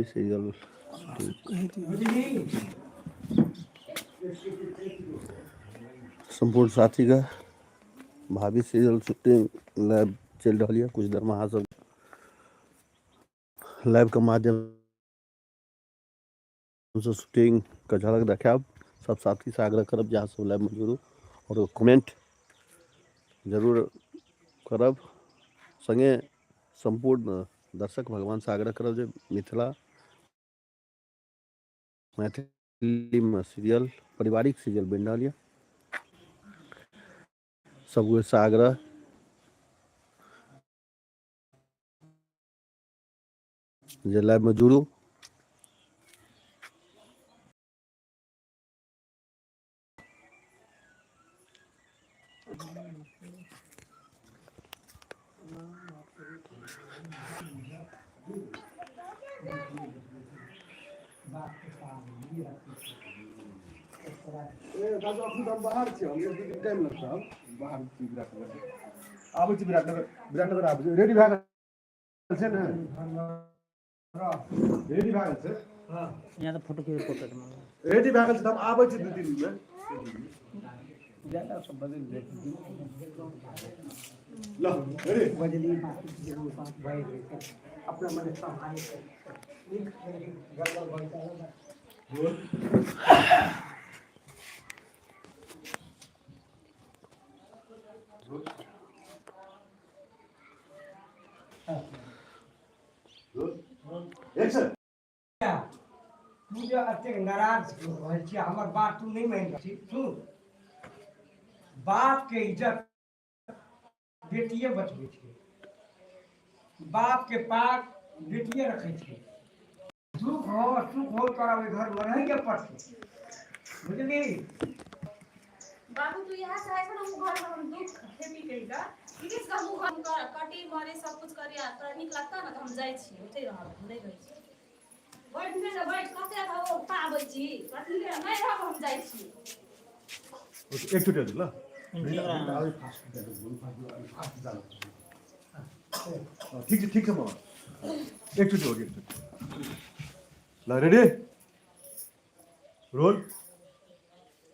Serial. सम्पूर्ण साथीके भाभी सीरियल शूटिंग लाइव चलि रहल यऽ। कुछ देरमे अहाँ सब लाइवके माध्यम से शूटिंग के झलक देखायब। सब साथी से आग्रह करब जे अहाँ सब लाइवमे जुड़ू आओर कमेंट जरूर करब। संगे सम्पूर्ण दर्शक भगवान से आग्रह करब जे मिथिला मैथिलीमे सीरियल, पारिवारिक सीरियल बनि रहल यऽ, सब गोटेसँ आग्रह जे लाइवमे जुड़ू। दादू, अखन तऽ हम बाहर छी, हम एक दू दिन टाइम लगतै। हम बाहर छी, विराटनगर आबै छी। विराटनगर, विराटनगर आबै छी। रेडी भए गेल छै ने? रेडी भए गेल छै। यहाँ तऽ फोटो खींच, फोटो। रेडी भए गेल छै तऽ हम आबै छी 2 दिनमे। ज्यादा सब बदलि जाइ। ल, रेडी। बजली बात भए गेल, अपना मने सम्हारे नीक गड़बड़ भऽ जाइ। रोल। Roll, action. तू जे एतेक नाराज रहल छी, हमर बात तू नहि मानि रहल छी। सुन, बापके इज्जत बेटिए बचबै छै, बापके पाग बेटिए रखै छै। दुख हो, सुख हो, तोरा ओहि घरमे रहैके पड़तै, बुझली? बाबू, तू इएह चाहै छौ ने, हम घरमे हम दुख खेती कहि कऽ ठीके छै, हमहूँ घर कटी मरे सब कुछ करी आ तोरा नीक लगतौ ने तऽ हम जाइ छी, ओतहि रहब, हम नहि रहै छी। बैठ ने, बैठ, कते पाबै छी, कथी नहि रहब, हम जाइ छी। एकचोटि हजुर ल। ठिक छ, ठिक छ, म एकचोटि हो कि एकचोटि। ल, रेडी, रोल।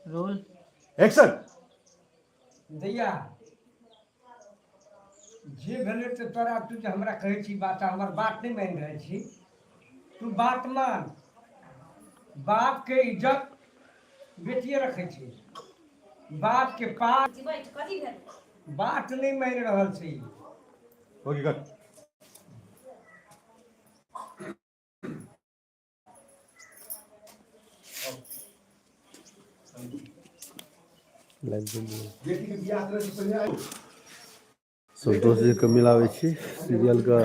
रोल। एक्सन। दैया, जे भेलै तऽ तोरा, तू जे हमरा कहै छी बात, हमर बात नहि मानि रहल छी। तू बात मान, बापके इज्जत बेटिए रखै छै, बापके पाग। बैठ, कथी भेल? बात नहि मानि रहल छै ई। Okay, cut. Live जुड़ू। बेटीके बियाह करै से पहिले आयौ। सब दोस्त जी के मिलाबै छी सीरियलके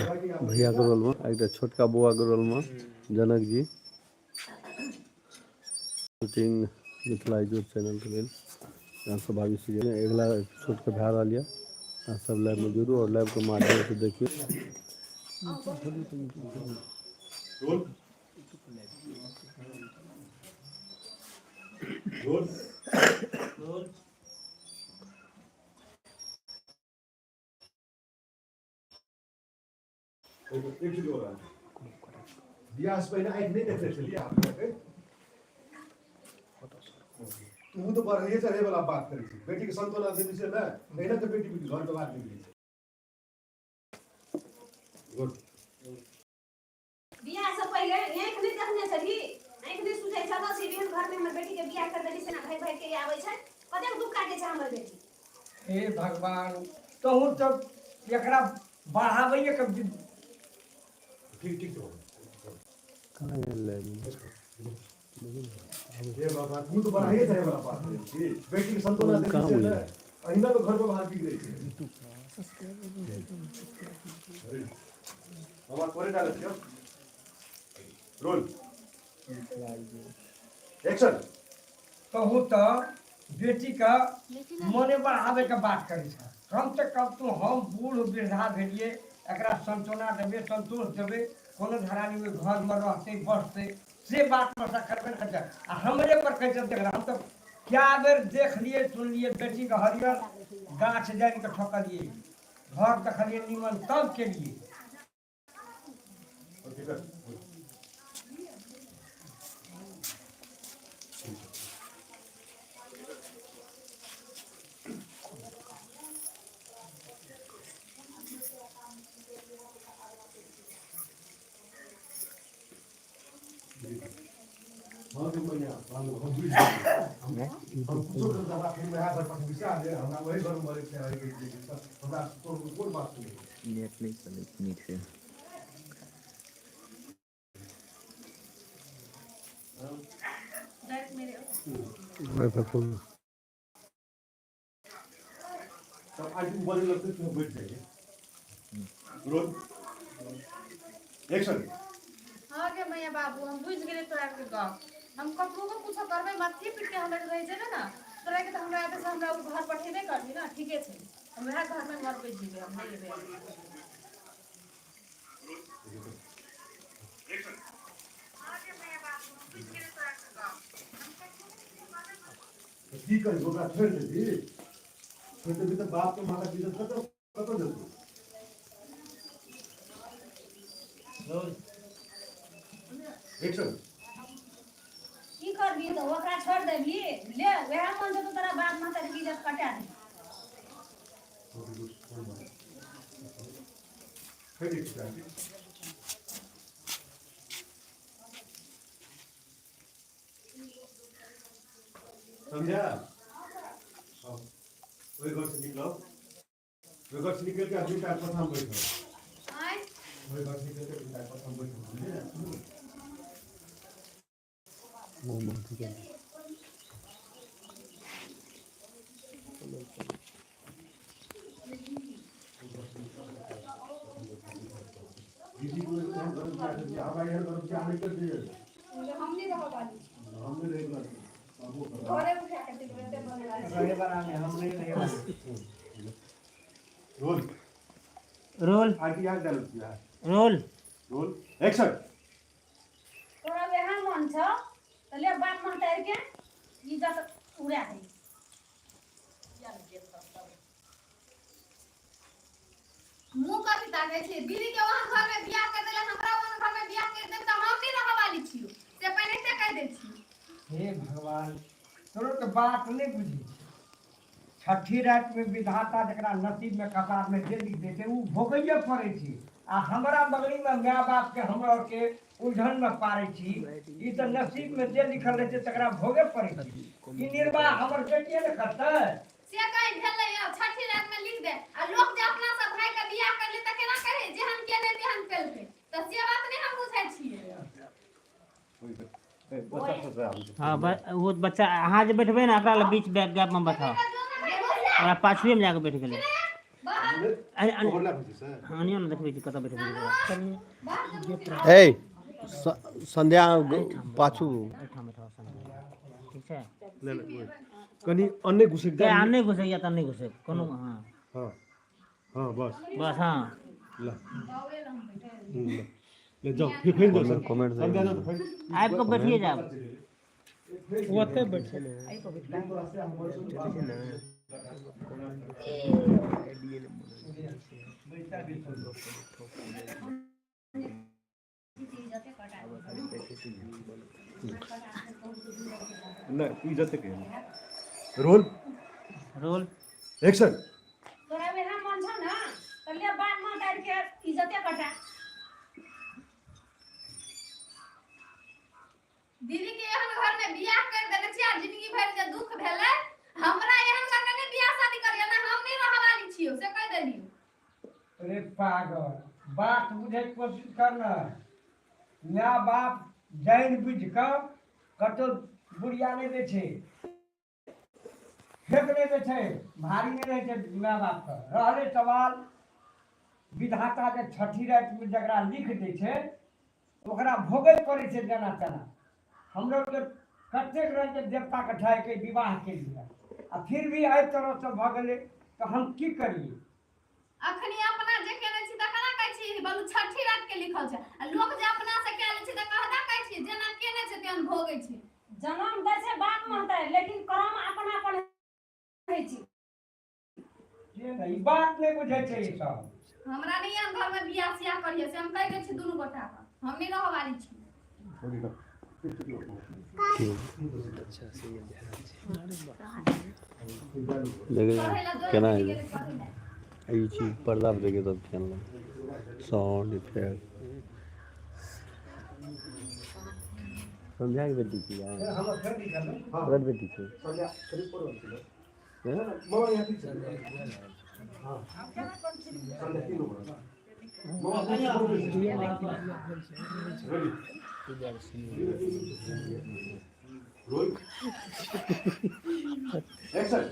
भैयाके रोलमे आ एकटा छोटका बौआके रोलमे जनक जी। शूटिंग मिथिला इजोत चैनलके लेल अहाँ सब भाभी सीरियल अगिला एपिसोडके भए रहल यऽ। अहाँ सब लाइवमे जुड़ू आओर लाइवके माध्यमसँ देखियौ। Roll, roll. एकचोटि हो रहा है। बियाह से पहिले आँखि नहि देखने छलियै अपने। तू तऽ बढ़ैए चढ़े वाला बात करै छी। बेटीके संतोना देबी से ने, एहिना तऽ बेटी घर के बाहर निकलै छै। गुड। बियाह से पहिले आँखि नहि देखने छली, आँखि नहि सुझै छल से एहन घरमे हमर बेटीके बियाह कर देली से भाइ भाइ के आबै छै, कतेक दुख काटै छै हमर बेटी। हे भगवान, तहूँ तऽ एकरा बढ़ाबैए के। ठीक, ठीक छै। कहाँ गेल लाइवमे? हे बाबा, तू तऽ बढ़ाइए चढ़े वाला बात करै छी। बेटीके संतोना देबी कहाँ से ने, बुझलै? एहिना तऽ घर के बाहर बिगड़ै छै। बाबा, तोरे डालै छियौ। Roll, action. तहूँ तऽ बेटीके मने बढ़ाबैके बात करै छ। कम से कम तू, हम बूढ़ वृद्धा भेलियै, एकरा संतोना देबै, संतोष देबै, कोनो धरानी ओहि घरमे रहतै बसतै से बात पर से करबे ने करतै आ हमरे पर कहै छै। देख, हम तऽ कए बेर देखलियै सुनलियै, बेटीके हरियर गाछ जानि कऽ ठोकलियै, घर देखलियै निमन तब केलियै। ओके, कट। हाँ तो बढ़िया, हम बुझि गेलियै। हम कुछो करब तऽ हमरा फेर वएह घर पर विश्वास है, हमरा वही घर मरै छै, हमरा तोर कोन बात सुनै? नेट नहि चलै छै नीक से। डायरेक्ट मेरे। वाईफाई फुल। तब आज बोले लगते तो बैठ जाइए। Roll, action. हाँ गे मैया बाबू, हम बुझि गेलियै तोरा के गप। हम ककरो को कुछो करबै, माथे पीट के हमरा रहि जेबै ने तोरा के, तऽ हमरा एतऽ से हमरा ओ घर पठेबे करबी ने? ठीके छै, हम वएह घरमे मरबै जीबै, हम नहि एबै। तऽ की करी, ओकरा छोड़ि देबही? छोड़ि देबही तऽ बाप के माता इज्जत कतऽ कतऽ जेतौ? रोल। एक्शन। की करबी तऽ ओकरा छोड़ि देबही? ले, वएह मन छौ तऽ तोरा बाप महतारी के इज्जत कटा दे। फेर एक सेकंड। समझा? हाँ, ओहि घर से निकलब, ओहि घर से निकल के आदमी टाइम पर हम बैठब। आँय? ओहि घर से निकल के आदमी टाइम पर हम बैठब, बुझलियै? मोमबत्ती के। दीदी को हम घर में जाके, हमरा एहन घर में बियाह नहि कर दियै। हम नहि रहऽ वाली। हम नहि रहै वाली। बाबू करब। घरे उठा के देबै, एते बने वाली। रहे वाला नहि, हम नहि रहे वाला। रोल। रोल। आंटी, यहाँ डालो यहाँ। रोल। Roll, action. तोरा वएह मन छौ तऽ ले, बाप महतारी के इज्जत उड़ा दे। मुँह कथी ताकै छी? दीदी के वहाँ घर में बियाह कर देला, हमरा वहाँ घर में बियाह कर देब तऽ हम नहीं रहऽ वाली छियो, से पहिले से कह दै छी। हे भगवान, तोरो तऽ बात नहि बुझै छी। छठी रातिमे विधाता जकरा नसीबमे कपारमे जे लिख दै छै, ओ भोगैए पड़ै छै। आ हमरा बगलीमे माय बापके हमरा आरके उलझनमे पारै छी। ई तऽ नसीबमे जे लिखल रहै छै, तकरा भोगे पड़ै छै। ई निर्वाह हमर बेटिए ने करतै। से कहीं भेलै? आब छठी रात में लिख दे आ लोक जे अपना सब भाई के बियाह कर ले तऽ केना कहे, जेहन केने तेहन पेलकै, तऽ से बात नहि हम बुझै छियै। बच्चा सब आबै छै। हँ, ओ बच्चा अहाँ जे बैठबै ने, एकरा लग बीच बैक गैप मे बैठाउ। ओकरा पाछुए मे जाके बैठ गेलै। ओवरलैप होइ छै सर। अनियो ने, देखबै छी कतऽ बैठबै। ए संध्या, पाछू। एहिठाम बैठाउ संध्या। ठीक छै। ले ले, कनि अन्ने घुसक के जा। आ नहि घुसैया तऽ नहि घुसै कोनो, हँ। हाँ हाँ, बस। बस, हँ। ल, ल ले जाओ, फिर फिर जाओ सर। कमेंट। संध्या, जाओ तो फिर। आबि कऽ बैठिए जायब। ओतै बैठल। नहि, इज्जत के। रोल। रोल। एक्शन। तोरा वएह मन छौ ने तऽ ले, बाप महतारी के इज्जते कटा। दीदी के एहन घर में बियाह कर देने छी आ जिंदगी भरि जे दुख भेलै, हमरा एहन घर में नहि बियाह शादी करियै ना, हम नहीं रहऽ वाली छियो, से कह देलियो। अरे पागल, बात बुझैके कोशिश कर न। माय बाप जानि बुझि कऽ कतहु बुढ़िया नहि दै छै, फेक नहि दै छै, भारी नहि रहै छै माय बापके। रहलै सवाल विधाता जे छठी रातिमे जकरा लिख दै छै, ओकरा भोगै पड़ै छै जेना तेना। हमरो के कतेक रङ्गके देवताके ठाकिके विवाह केलियै आ फिर भी एहि तरहसँ भऽ गेलै, तऽ हम की करियै? अखनी अपना जे केने छी तऽ केना कहै छी, बोलू, छठी रात के लिखल छै, आ लोक जे अपना से कए लै छै तऽ कहदा कहै छी, जेना केने छै तेहन भोगै छै। जनम दै छै बाप महतारी, लेकिन कर्म अपना अपन होइ छै। के ने ई बात नहि बुझै छै ई सब। हमरा नहीं एहन घर में बियाह सियाह करियै, से हम कहि दै छी दुनू गोटा के, हम नहीं रहऽ वाली छी। देखै पढ़ै ला जो केना गेलै हेतै? पढ़ै ला। ई चीज पर्दा पर देखियौ तब केहन लागै, साउंड इफेक्ट। संध्या के बेटी छी फेर हमर फेर लिखल है। ककर बेटी छी? संध्या करीब पढ़ल छलै। मामा यहाँ ठीक छै। हाँ, संध्या 3 नंबर। मामा रोल एक्शन।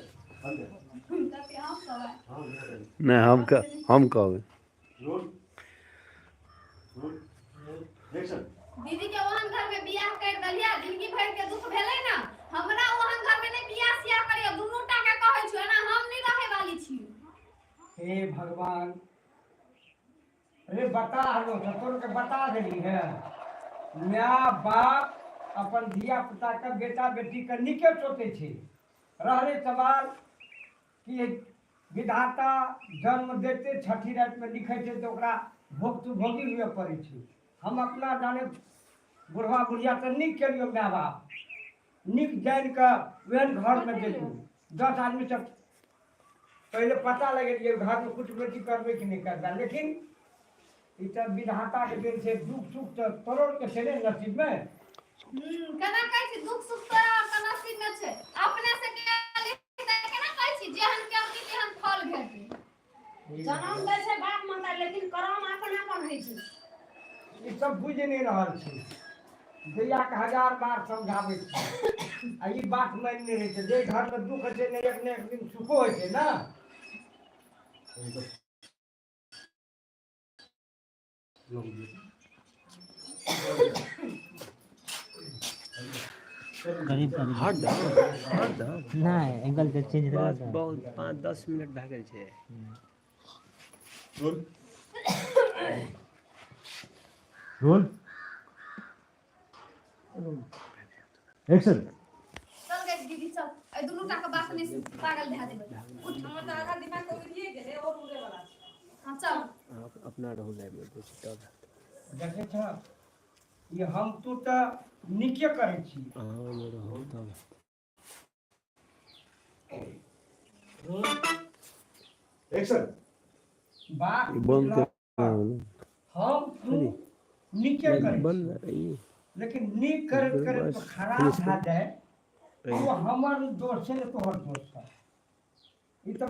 संध्या। कथी हम सब है? हाँ। नहि, हम कहबै। Roll roll action. दीदी के ओहन घर में बियाह कर देलियै, जिंदगी भर के दुख भेलै ने। हमरा ओहन घर में नहि बियाह सियाह करियो, दुनू टा के कहै छियो, एना हम नहि रहै वाली छी। हे भगवान रे, बता हलो तोर के बता देली है। माय बाप अपन धिया पुता के, बेटा बेटी के नीके सोचै छै। रहलै सवाल कि विधाता जन्म देते छठी रातिमे लिखै छै तऽ ओकरा भुक्तभोगी हुए पड़ै छै। हम अपना जाने बुढ़वा बुढ़िया तऽ नीक केलियौ, माय बाप नीक जानि कऽ ओहन घरमे देलियौ। 10 आदमीसँ पहिले पता लगेलियै, घरमे कुछ बेटी करबै कि नहि करबै। लेकिन ई तऽ विधाताके देन छै। दुख सुख तऽ तोरो के छै ने नसीबमे। केना कहै छी दुख सुख तोरा और के नसीब में छै? अपने से केली तऽ केना कहै छी, जेहन करबी तेहन फल भेटै। जनम दै छै बाप महतारी, लेकिन करम अपन अपन होइ छै। ई सब बुझि नहि रहल छै। जहियाके हजार बार समझाबै छी आ ई बात मानि नहि रहै छै। जे घरमे दुख होइ छै ने, एक ने एक दिन सुखो होइ छै ने। करीब करीब। नहि, एंगल तऽ चेंज बस। रहल। बहुत 5-10 मिनट भए गेल छै। Roll roll action. चल गई दीदी, चल। एहि दुनू टा के बात नहि सुन, पागल भए जेबै। उठ। हमर तऽ आधा दिमाग तऽ उड़िए गेलै और उड़े वाला छै। हाँ, चल। अहाँ अपना रहू लाइवमे बेसी तब। देखै छ, ई हम तू तऽ नीके करै छी। अहाँ ओहिमे रहू तब। एक्शन। बात बंद बुझलह? कर। हम तू नीके करै छी, बंद ई लेकिन नीक करैत करैत तो बस, खराब फिनिश भए जाए, ओ हमर दोष छै ने तोहर दोष छै? ई तऽ